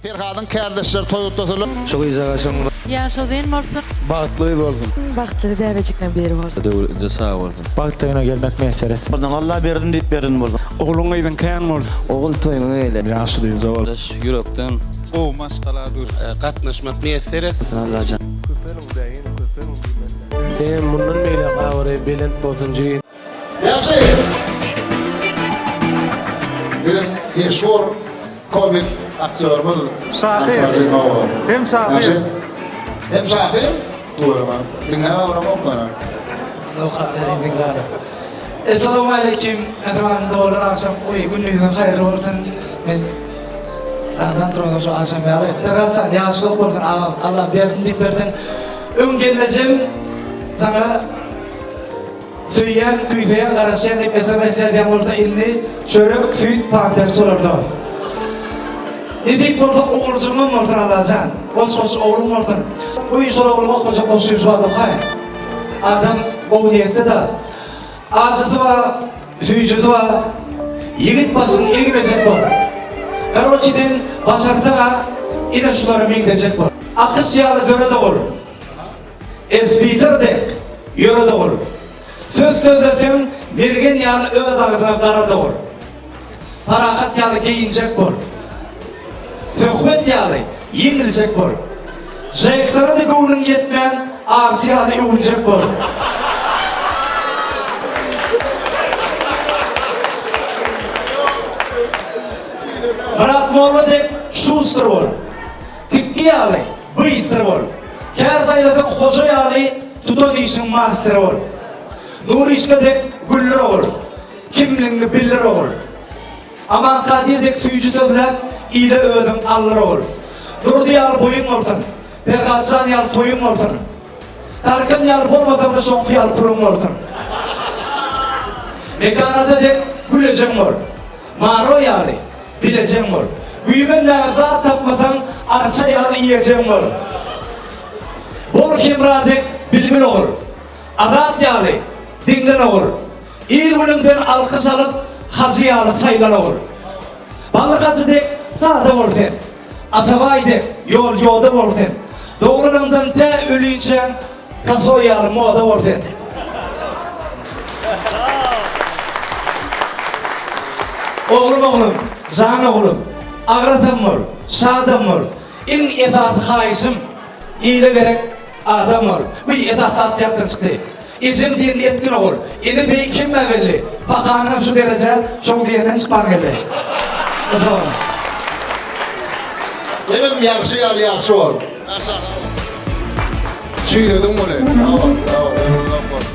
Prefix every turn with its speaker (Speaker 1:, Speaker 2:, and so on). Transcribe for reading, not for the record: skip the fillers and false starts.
Speaker 1: Perhadyň kärdeşleri toý gutlasalar.
Speaker 2: Şu gyzjagaz şoň.
Speaker 3: Ýaşy uzyn bolsun.
Speaker 2: Bagtly gyz bolsun.
Speaker 4: Bagtly bäbejikleň biri bolsun.
Speaker 5: Döwletinde sag bolsun.
Speaker 6: Bagt toýuna gelmek miýesser etsin.
Speaker 7: Birden Alla berdim diýip beren bolsun.
Speaker 6: Ogluň gyzyň kän bolsun.
Speaker 8: Ogul toýuňa gele.
Speaker 9: Ýaşy dynja bol.
Speaker 5: Daş ýürekden.
Speaker 10: Gowy maşgala dur. Gatnaşmak miýesser etsin.
Speaker 8: Allajan.
Speaker 11: Köpeliň däýin köpeliň diýmeli.
Speaker 12: Seňem mundan beýläk abraý belent bolsun jigim.
Speaker 1: Ýagşy! Biziň meşhur komik aktýorymyz
Speaker 11: Şahyr. Hem şahyr.
Speaker 1: Ýagşy. Hem şahyr. Tuweleme. Diňläp oturamok ýöne.
Speaker 13: Okap bereýin diňlälim. Essalawmaleýkim mähriban doganlar agşam oý gündiziň haýyrly bolsun. Men daňdan turansoň şu agşam ýaly. Perhat jan ýaşy uzak bolsun agam Allah bersin diýip bersin. Öň gelnejem saňa Söýýän, küýseýän, garaşýan diýip sms ýazýan bolsa indi çörek, süýt, pampers bolar dos. Nesip bolsa oguljygymam bolsun Allajan. Goç-goç ogluň bolsun. Bu şol ogluň okajak goşgyny şu wagt okaý. Adam gowy niýetde-da. Ajysy bar, süýjüsi bar. Ýigit başyň egmejek bol. Karoçi sen başarsaň-a ine şulara meňzejek bol. Akyş ýaly döre dogul. Esbiter dek ýöre dogul. Söz sözleseň mergen ýaly öz agzyňa gara dogul. Parahat ýaly geýinjek bol. Söhbet ýaly ýeňiljek bol. Žeksara-da göwnüň ýetmän Arsy ýaly öwünjek bol. Myrat molla dek şustr bol. Tikgi ýaly, bystr bol. Kär saýlasaň hoja ýaly tutan işiň masteri bol. Nuryşka dek güldür ogul. Kimligiňi bildir ogul. Aman Kadyr dek süýji sözläp ile özüň aldyr ogul. Durdy ýaly boýuň bolsun. Perhatjan ýaly toýuň bolsun. Tarkan ýaly bolmasaňda şoňky ýaly puluň bolsun. Mekan ata dek gülejeň bol. Maro ýaly Bilejeň bol. Güýmenmäge zat tapmasaň, arça ýaly iýejeň bol. Bol Hemra dek bilbil ogul. Azat ýaly diňlen ogul. Il-günüňden alkyş alyp, hajy ýaly saýlan ogul. Balyk hajy dek sada bol sen. Atabaý dek ýol-ýoda bol sen. Dogranyňdan tä ölinçäň Kasoý ýaly moda bol sen. Oglum oglum, jan oglum, agrasam bol, şadam bol. Iň esasy haýyşym, ile gerek adam bol. Wiý, esasy zat ýatdan çykdy. Ejeň diýenini etgin ogul. Ene beýik hemmä belli. Pakanyňam şu derejä şoň diýeninden çykman geldi. Oturalım.
Speaker 1: Senem ýagşy ýaly ýagşy bol. Çüýrediň muny. Sag bol, sag bol, ömrüň uzak bolsun.